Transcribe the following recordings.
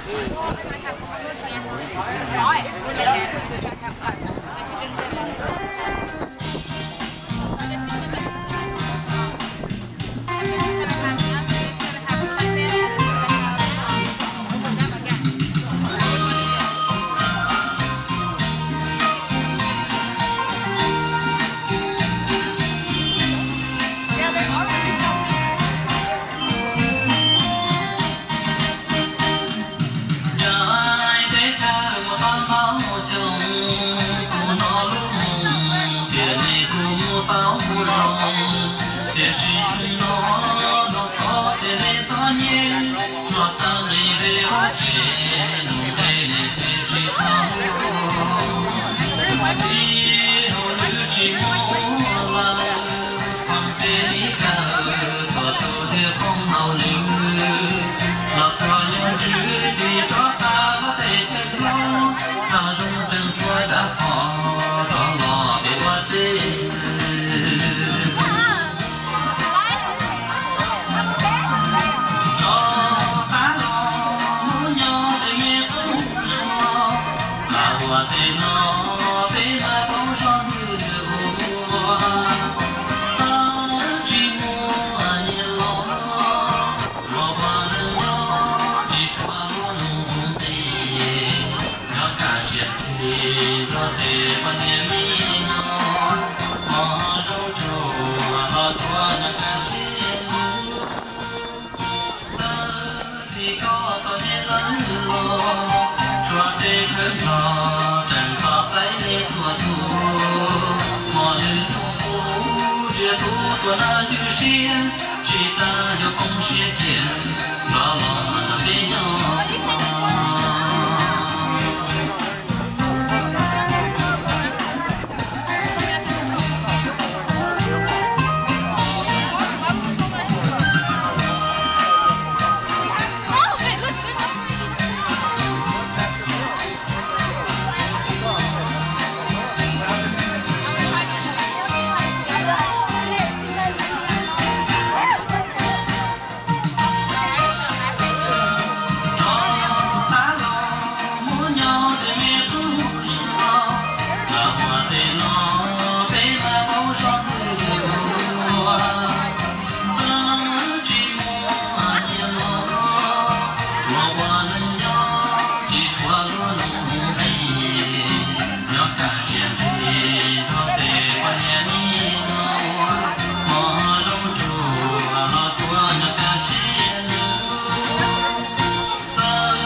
Caij teb chaws mus tau ntau xyoo, kuv hnov lub moo tias nej kuj mus tau mus zoo, tiam sis xyoo no los xyov tias nej txom nyem, hluav taws nqis peb vaj tsev, nws nqe nej thiaj tsis tau. Ib hauv lwm tsis muaj lawm, pheej peb li kawm, txhua tus thiaj poob hauv lwm. Los txog nyob ntswg tig rov qab vaj teb chaws Nplog, noj zoo tseem tshuav dab qhua, rov los peb vaj teb xwb. Rov qab los mus nyob tej me qub zos, mas ua tej no peb mas paub zog ntws ua, txawm tsis muaj nyiaj los, tsuas ua neej nyob tsis tshua luag lus nqi, nyob kaj siab ntshe nrog tej poj niam me nyuam, hmo zoo tsuag los tsuas nyob kaj siab lug. Txawm tim koj txom nyem lawm los, tsuas tej chaw nrog tseem tos txais nej txhua tus. Hmo lwm hnub kuv tsia txhua tus nab ywj siab, tsis tas yuav poob siab cia, nrog los nrog peb nyob. Rov qab los mus nyob tej me qub zos, txawm ua tej no peb mas paub zog ntws ua, txawm tsis muaj nyiaj los, tsuas ua neej nyob tsis tshua luag lus nqi, nyob kaj siab ntshe nrog tej poj niam me nyuam, hmo zoo tsuag los tsuas nyob kaj siab lug. Txawm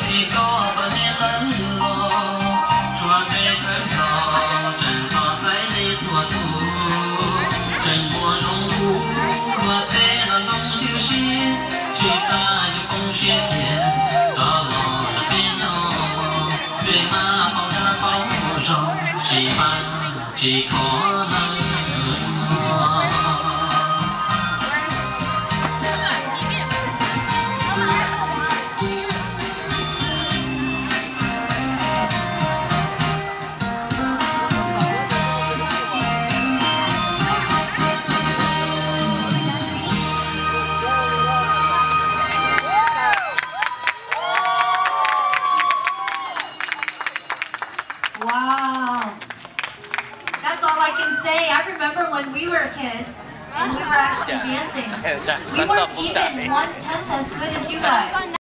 tim koj txom nyem lawm los, tsuas tej chaw nrog tseem tos txais nej txhua tus. Tseem muaj zoo lub luag tej los ntoo ywj siab, tsis tas yuav poob siab cia, rov los nrog peb nyob. Peb mas paub dab paub zog, tsis mas tsis kho lawm. Wow. That's all I can say. I remember when we were kids and we were actually dancing. We weren't even one tenth as good as you guys.